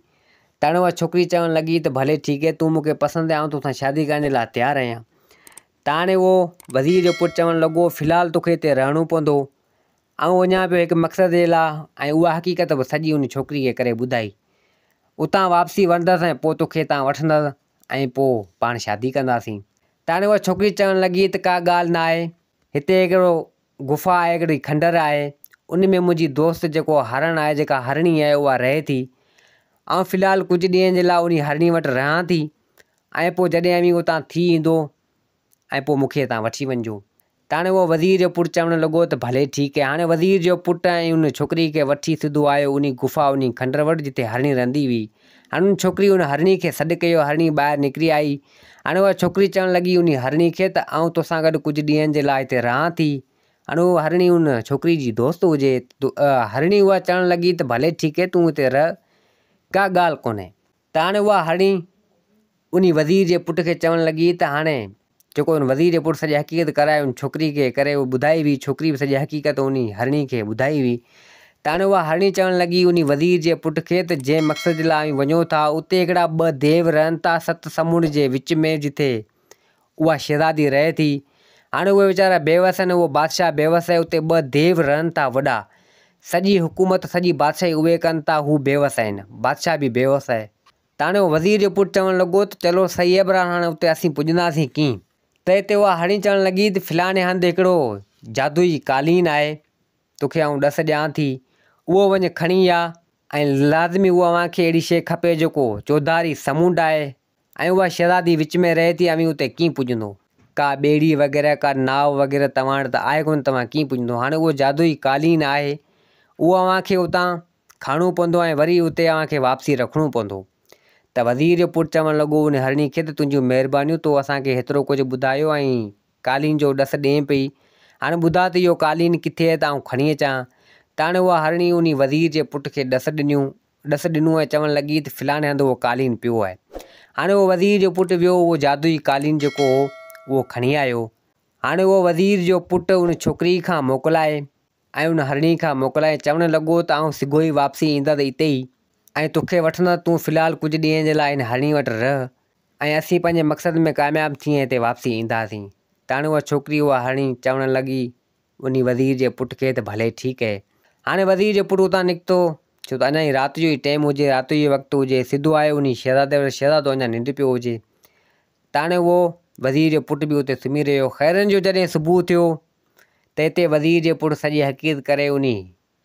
تاڻي اها ڇوڪري چوڻ لڳي ته ڀلي ٺيڪ آهي، تون مون کي پسند آهين، آئون توسان شادي ڪرڻ جي لاء تيار آهيان. تاڻي اهو وزير جو پٽ چوڻ لڳو، في الحال توکي هتي رهڻو پوندو. آئون وڃان پيو هڪ مقصد جي لاء ۽ اها حقيقت به سڄي ان ڇوڪري کي ڪري ٻڌائي. اتان واپسي ورندس ۽ پوء توکي هتان وٺندس ۽ پوء پاڻ شادي ڪنداسين. تاڻي اها ڇوڪري چوڻ لڳي ته ڪا ڳالهه ناهي، هتي هڪڙو غفا آهي، هڪڙي کنڊر آهي، ان ۾ منهنجي دوست جيڪو هرڻ آهي، جيڪا هرڻي آهي، اها رهي ٿي. آئون في الحال ڪجهه ڏينهن جي لاء انهي هرڻي وٽ رهان ٿي ۽ پوء جڏهن اوهين اتان ٿي ايندو ۽ پوء مون کي هتان وٺي وڃجو. ته هاڻي اهو وزير جو پٽ چوڻ لڳو ته ڀلي ٺيڪ آهي. هاڻي وزير جو پٽ ۽ ان ڇوڪري کي وٺي سڌو آيو انهي غفا انهي کنڊر وٽ جتي هرڻي رهندي هئي. هاڻي ان ڇوڪري ان هرڻي کي سڏ ڪيو، هرڻي ٻاهر نڪري آئي. هاڻي اها ڇوڪري چوڻ لڳي انهي هرڻي کي ته آئون توسان گڏ ڪجهه ڏينهن جي لاء هتي رهان ٿي. هاڻي اها هرڻي ان ڇوڪري جي دوست هجي. هرڻي اها چوڻ لڳي ته ڀلي ٺيڪ آهي تون هتي رهه ڪا ڳالهه ڪونهي. ته هاڻي اها هرڻي انهي وزير جي پٽ کي چوڻ لڳي ته هاڻي جيڪو ان وزير جي پٽ سڄي حقيقت ڪرائي ان ڇوڪري کي ڪري اهو ٻڌائي هئي ڇوڪري به سڄي حقيقت انهي هرڻي کي ٻڌائي هئي ته هاڻي اها هرڻي چوڻ لڳي انهي وزير جي پٽ کي ته جنهن مقصد لاء اوهين وڃو ٿا اتي هڪڙا ٻه ديو رهن ٿا ست سمنڊ جي وچ ۾ جتي اها شهزادي رهي ٿي. هاڻي اهي ويچارا بيوس آهن، اهو بادشاهه بيوس آهي، اتي ٻه ديو رهن ٿا وڏا. سڄي حڪومت، سڄي بادشاهي اهي ڪن ٿا، هو بيوس آهن. بادشاهه به بيوس آهي. ته هاڻي اهو وزير جو پٽ چوڻ لڳو ته چلو صحيح آهي پر هاڻي اتي اسين پڄنداسين ڪيئن؟ ته هتي اها هرڻي چوڻ لڳي ته فلاڻي هنڌ هڪڙو جادوئي قالين آهي، توکي آئون ڏس ڏيان ٿي، اهو وڃ کڻي آ ۽ لازمي اهو اوهان کي اهڙي شيء کپي جيڪو چوڌاري سمونڊ آهي، ۽ اها شهزادي وچ ۾ رهي ٿي، اوهين اتي ڪيئن پڄندو؟ ڪا ٻيڙي وغيره، ڪا ناو وغيره توهان وٽ ته آهي ڪونه، توهان ڪيئن پڄندو؟ هاڻي اهو جادوئي قالين آهي، اهو اوهان کي اتان کڻڻو پوندو ۽ وري اتي اوهان کي واپسي رکڻو پوندو. ته وزير جو پٽ چوڻ لڳو ان هرڻي کي ته تنهنجون مهربانيون، تو اسان کي هيترو ڪجهه ٻڌايو ۽ قالين جو ڏس ڏئين پئي. هاڻي ٻڌاء ته اهو قالين ڪٿي آهي ته آئون کڻي اچان. ته هاڻي اها هرڻي انهي وزير جي پٽ کي ڏس ڏنيون ڏس ڏنو ۽ چوڻ لڳي ته فلاڻي هنڌ اهو قالين پيو آهي. هاڻي اهو وزير جو پٽ ويو اهو جادوئي قالين جيڪو هو اهو کڻي آيو. هاڻي اهو وزير جو پٽ ان ڇوڪري کان موڪلائي ۽ ان هرڻي کان موڪلائي چوڻ لڳو ته آئون سگهو ئي واپسي ايندس اتي ئي ۽ توکي وٺندس تون في الحال ڪجهه ڏينهن جي لاء هن هرڻي وٽ رهه ۽ اسين پنهنجي مقصد ۾ ڪامياب ٿي ۽ هتي واپسي اينداسين. ته هاڻي اها ڇوڪري اها هرڻي چوڻ لڳي انهي وزير جي پٽ کي ته ڀلي ٺيڪ اهي. هاڻي وزير جو پٽ اتان نڪتو، ڇو ته اڃا ئي رات جو ئي ٽيم هجي، رات جو ئي وقت هجي، سڌو آيو انهي شهزادي وٽ، شهزادو اڃا ننڊ پيو هجي. ته هاڻي اهو وزير جو پٽ به اتي سمهي رهيو. خيرن جو جڏهن صبح ٿيو ته هتي وزير جي پٽ سڄي حقيقت ڪري انهي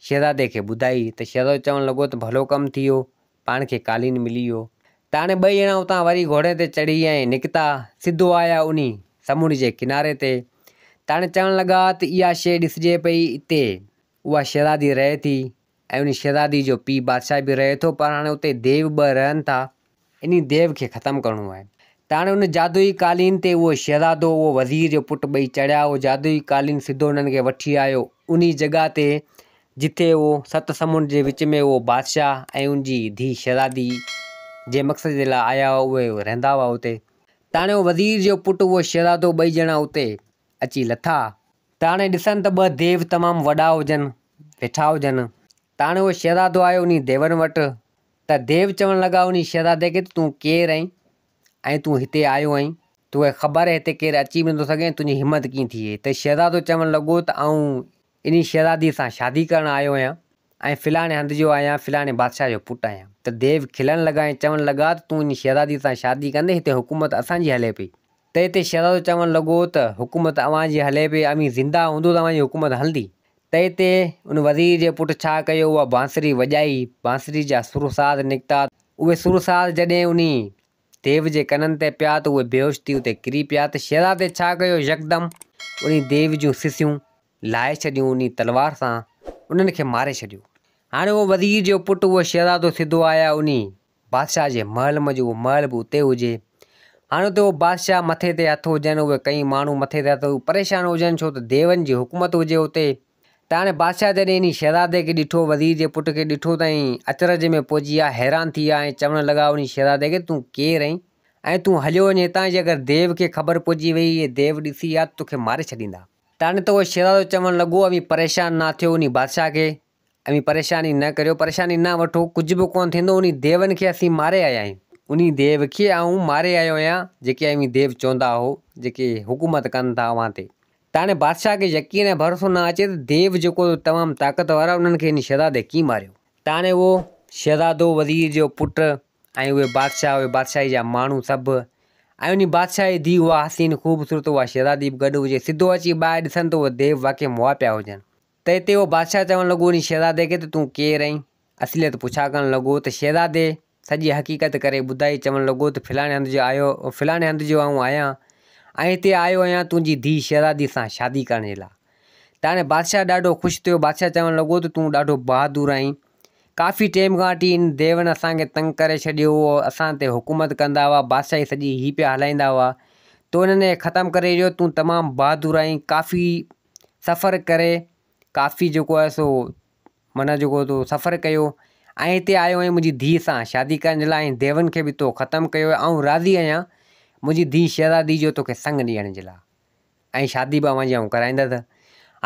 شهزادي کي ٻڌائي ته شهزادو چوڻ لڳو ته ڀلو ڪم ٿي ويو، پاڻ کي قالين ملي ويو. ته هاڻي ٻئي ڄڻا اتان وري گهوڙي تي چڙهي ۽ نڪتا، سڌو آيا انهي سمنڊ جي ڪناري تي. ته هاڻي چوڻ لڳا ته اها شيء ڏسجي پئي اتي اها شهزادي رهي ٿي ۽ انهي شهزادي جو پيء بادشاهه به رهي ٿو پر هاڻي اتي ديو ٻه رهن ٿا. انهي ديو کي ختم ڪرڻو آهي. ته هاڻي ان جادوئي قالين تي اهو شهزادو، اهو وزير جو پٽ ٻئي چڙهيا. اهو جادوئي قالين سڌو انهن کي وٺي آيو انهي جڳهه تي جتي اهو ست سمنڊ جي وچ ۾ اهو بادشاهه ۽ ان جي ڌيء شهزادي جنهن مقصد جي لاء آيا هئا اهي رهندا هئا اتي. ته هاڻي اهو وزير جو پٽ اهو شهزادو ٻئي ڄڻا اتي اچي لٿا. ته هاڻي ڏسن ته ٻه ديو تمام وڏا هجن، ويٺا هجن. ته هاڻي اهو شهزادو آيو انهي ديون وٽ. ته ديو چوڻ لڳا انهي شهزادي کي ته تون ڪير آهين ۽ تون هتي آيو آهين، توکي خبر آهي هتي ڪير اچي به نٿو سگهي ۽ تنهنجي همت ڪيئن ٿي ته شهزادو چوڻ لڳو ته آئون انهي شهزادي سان شادي ڪرڻ آيو آهيان ۽ فلاڻي هنڌ جو آهيان، فلاڻي بادشاهه جو پٽ آهيان. ته ديو کلڻ لڳا ۽ چوڻ لڳا ته تون انهي شهزادي سان شادي ڪندين هتي حڪومت اسان جي هلي پئي. ته هتي شهزادو چوڻ لڳو ته حڪومت اوهان جي هلي پئي، اوهين زنده هوندو ته اوهان جي حڪومت هلندي. تنهن تي ان وزير جي پٽ ڇا ڪيو، اها بانسري وڄائي، بانسري جا سر ساز نڪتا، اهي سر ساز جڏهن انهي ديو جي ڪنن تي پيا ته اهي بيهوش ٿي اتي ڪري پيا ته شهزادي ڇا ڪيو يڪدم انهي ديو جون سسيون لاهي ڇڏيون انهي تلوار سان انهن کي ماري ڇڏيو. هاڻي اهو وزير جو پٽ اهو شهزادو سڌو آيا انهي بادشاهه جي محل منجهه اهو محل به اتي هجي. هاڻي اتي اهو بادشاهه مٿي تي هٿ هجن، اهي ڪئين ماڻهو مٿي تي هٿ پريشان هجن ڇو ته ديون جي حڪومت هجي اتي. ته هاڻي بادشاهه جڏهن انهي شهزادي کي ڏٺو، وزير جي پٽ کي ڏٺو ته ائين اچرج ۾ پئجي ويا، حيران ٿي ويا ۽ چوڻ لڳا انهي شهزادي کي تون ڪير آهين ۽ تون هليو وڃ هتان جي اگر ديو کي خبر پئجي وئي، اهي ديو ڏسي ويا ته توکي ماري ڇڏيندا. ته هاڻي ته اهو شهزادو چوڻ لڳو اوهين پريشان نه ٿيو انهي بادشاهه کي اوهين پريشاني نه ڪريو، پريشاني نه وٺو، ڪجهه به ڪونه ٿيندو، انهي ديون کي اسين ماري آيا آهيون. انهي ديو کي آئون ماري آيو آهيان، جيڪي اوهين ديو چوندا هو، جيڪي حڪومت ڪن ٿا اوهان تي. ته هاڻي بادشاهه کي يقين ۽ ڀروسو نه اچي ته ديو جيڪو تمام طاقتور آهي، انهن کي هن شهزادي ڪيئن ماريو؟ ته هاڻي اهو شهزادو وزير جو پٽ ۽ اهي بادشاهه، اهي بادشاهي جا ماڻهو سڀ ۽ انهي بادشاهه جي ڌيء اها حسين خوبصورت اها شهزادي به گڏ هجي، سڌو اچي ٻاهر ڏسن ته اهي ديو واقعي مئا پيا هجن. ته اتي اهو بادشاهه چوڻ لڳو انهي شهزادي کي ته تون ڪير آهين؟ اصليت پڇا ڪرڻ لڳو ته شهزادي سڄي حقيقت ڪري ٻڌائي چوڻ لڳو ته فلاڻي هنڌ جو آيو فلاڻي هنڌ جو آئون آهيان ۽ هتي آيو آهيان تنهنجي ڌيء شهزادي سان شادي ڪرڻ جي لاء. ته هاڻي بادشاهه ڏاڍو خوش ٿيو بادشاهه چوڻ لڳو ته تون ڏاڍو بهادر آهين ڪافي ٽيم کان وٺي هن ديون اسان کي تنگ ڪري ڇڏيو هو اسان تي حڪومت ڪندا هئا بادشاهي سڄي هي پيا هلائيندا هئا تو انهن کي ختم ڪري ڇڏيو تون تمام بهادر آهين ڪافي سفر ڪري ڪافي جيڪو آهي سو معنيٰ جيڪو تو سفر ڪيو ۽ هتي آيو آهين منهنجي ڌيء سان شادي ڪرڻ جي لاء ۽ ديون کي به تو ختم ڪيو آهي آئون راضي آهيان منهنجي ڌيء شهزادي جو توکي سڱ ڏيڻ جي لاء ۽ شادي به اوهان جي آئون ڪرائيندس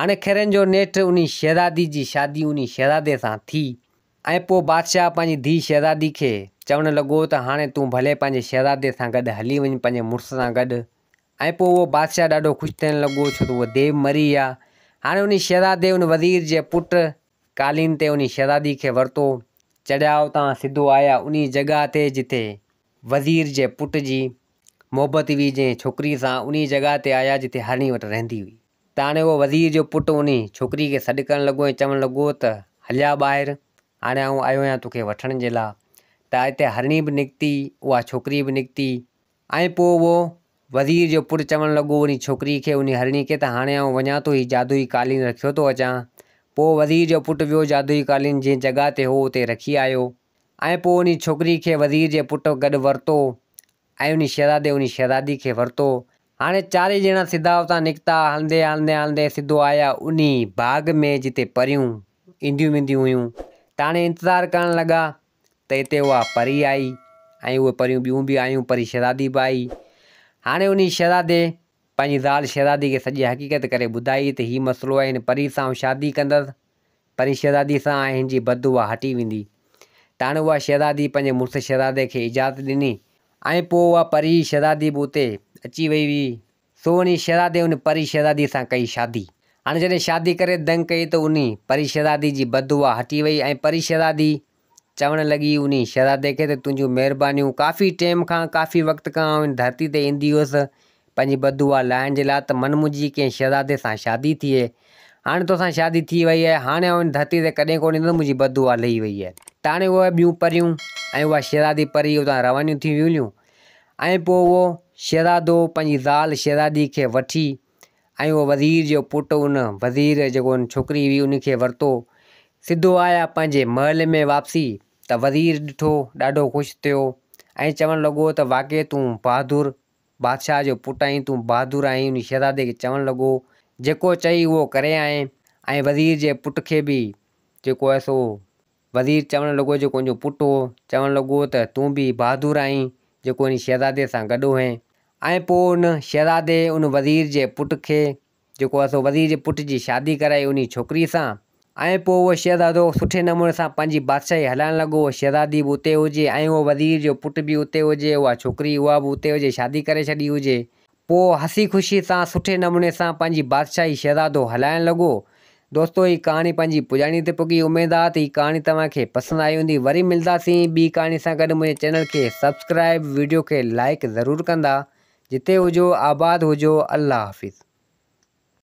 هاڻي خيرن جو نيٺ انهي شهزادي جي شادي انهي شهزادي سان ٿي ۽ پوء بادشاهه پنهنجي ڌيء شهزادي کي چوڻ لڳو ته هاڻي تون ڀلي پنهنجي شهزادي سان گڏ هلي وڃ پنهنجي مڙس سان گڏ ۽ پوء اهو بادشاهه ڏاڍو خوش ٿيڻ لڳو، ڇو ته اهي ديو مري ويا. هاڻي انهي شهزادي ان وزير جي پٽ قالين تي انهي شهزادي کي ورتو. چڙهيا اتان سڌو آيا انهي جڳهه تي جتي وزير جي پٽ جي محبت هئي جنهن ڇوڪري سان انهي جڳهه تي آيا جتي هرڻي وٽ رهندي هئي. ته هاڻي اهو وزير جو پٽ انهي ڇوڪري کي سڏ ڪرڻ لڳو ۽ چوڻ لڳو ته هليا ٻاهر، هاڻي آئون آيو آهيان توکي وٺڻ جي لاء. ته اتي هرڻي به نڪتي، اها ڇوڪري به نڪتي. ۽ پوء اهو وزير جو پٽ چوڻ لڳو انهي ڇوڪري کي، انهي هرڻي کي ته هاڻي آئون وڃان ٿو هي جادوئي قالين رکيو ٿو اچان. پوء وزير جو پٽ ويو جادوئي قالين جنهن جڳهه تي هو اتي رکي آيو. ۽ پوء انهي ڇوڪري کي وزير جي پٽ گڏ ورتو ۽ انهي شهزادي انهي شهزادي کي ورتو. هاڻي چارئي ڄڻا سڌا اتان نڪتا، هلندي هلندي هلندي سڌو آيا انهي باغ ۾ جتي پريون اينديون وينديون هيون. ته هاڻي انتظار ڪرڻ لڳا ته اتي اها پري آئي ۽ اهي پريون ٻيون به آيون، پري شهزادي به آئي. هاڻي انهي شهزادي پنهنجي زال شهزادي کي سڄي حقيقت ڪري ٻڌائي ته هي مسئلو آهي، هن پري سان آئون شادي ڪندس، پري شهزادي سان ۽ هن جي بد دعا هٽي ويندي. ته هاڻي اها شهزادي پنهنجي مڙس شهزادي کي اجازت ڏني ۽ پوء اها پري شهزادي به اتي اچي وئي هئي. سو انهي شهزادي ان پري شهزادي سان ڪئي شادي. هاڻي جڏهن شادي ڪري دنگ ڪئي ته انهي پري شهزادي جي بد دعا هٽي وئي ۽ پري شهزادي چوڻ لڳي انهي شهزادي کي ته تنهنجون مهربانيون ڪافي ٽيم کان ڪافي وقت کان آئون هن ڌرتي تي ايندي هيس پنهنجي بد دعا لاهڻ جي لاء ته من منهنجي ڪنهن شهزادي سان شادي ٿئي هاڻي توسان شادي ٿي وئي آهي هاڻي آئون هن ڌرتي تي ڪڏهن ڪونه ايندس منهنجي بد دعا لهي وئي آهي. ته هاڻي اهي ٻيون پريون ۽ اها شهزادي پري اتان روانيون ٿي ويون ۽ پوء اهو شهزادو پنهنجي زال شهزادي کي وٺي ۽ اهو وزير جو پٽ ان وزير جيڪو ان ڇوڪري هئي ان کي ورتو سڌو آيا پنهنجي محل ۾ واپسي ته وزير ڏٺو ڏاڍو خوش ٿيو ۽ چوڻ لڳو ته واقعي تون بهادر بادشاهه جو پٽ آهين تون بهادر آهين ان شهزادي کي چوڻ لڳو جيڪو چئي اهو ڪري آئين ۽ وزير جي پٽ کي به جيڪو آهي سو وزير چوڻ لڳو جيڪو ان جو پٽ هو، چوڻ لڳو ته تون به بهادر آهين جيڪو ان شهزادي سان گڏ هئين. ۽ پوء ان شهزادي ان وزير جي پٽ کي جيڪو آهي سو وزير جي پٽ جي شادي ڪرائي انهي ڇوڪري سان. ۽ پوء اهو شهزادو سٺي نموني سان پنهنجي بادشاهي هلائڻ لڳو، اها شهزادي به اتي هجي ۽ اهو وزير جو پٽ به اتي هجي، اها ڇوڪري اها به اتي هجي شادي ڪري ڇڏي هجي. پوء هسي خوشي سان سٺي نموني سان پنهنجي بادشاهي شهزادو هلائڻ لڳو. دوستو هي ڪهاڻي پنهنجي پڄاڻي تي پڳي اميد آ ته هي ڪهاڻي توهان کي پسند آئي هوندي وري ملداسين ٻي ڪهاڻي سان گڏ منهنجي چينل کي سبسڪرائب ويڊيو کي لائيڪ ضرور ڪندا جتي هجو آباد هجو الله حافظ.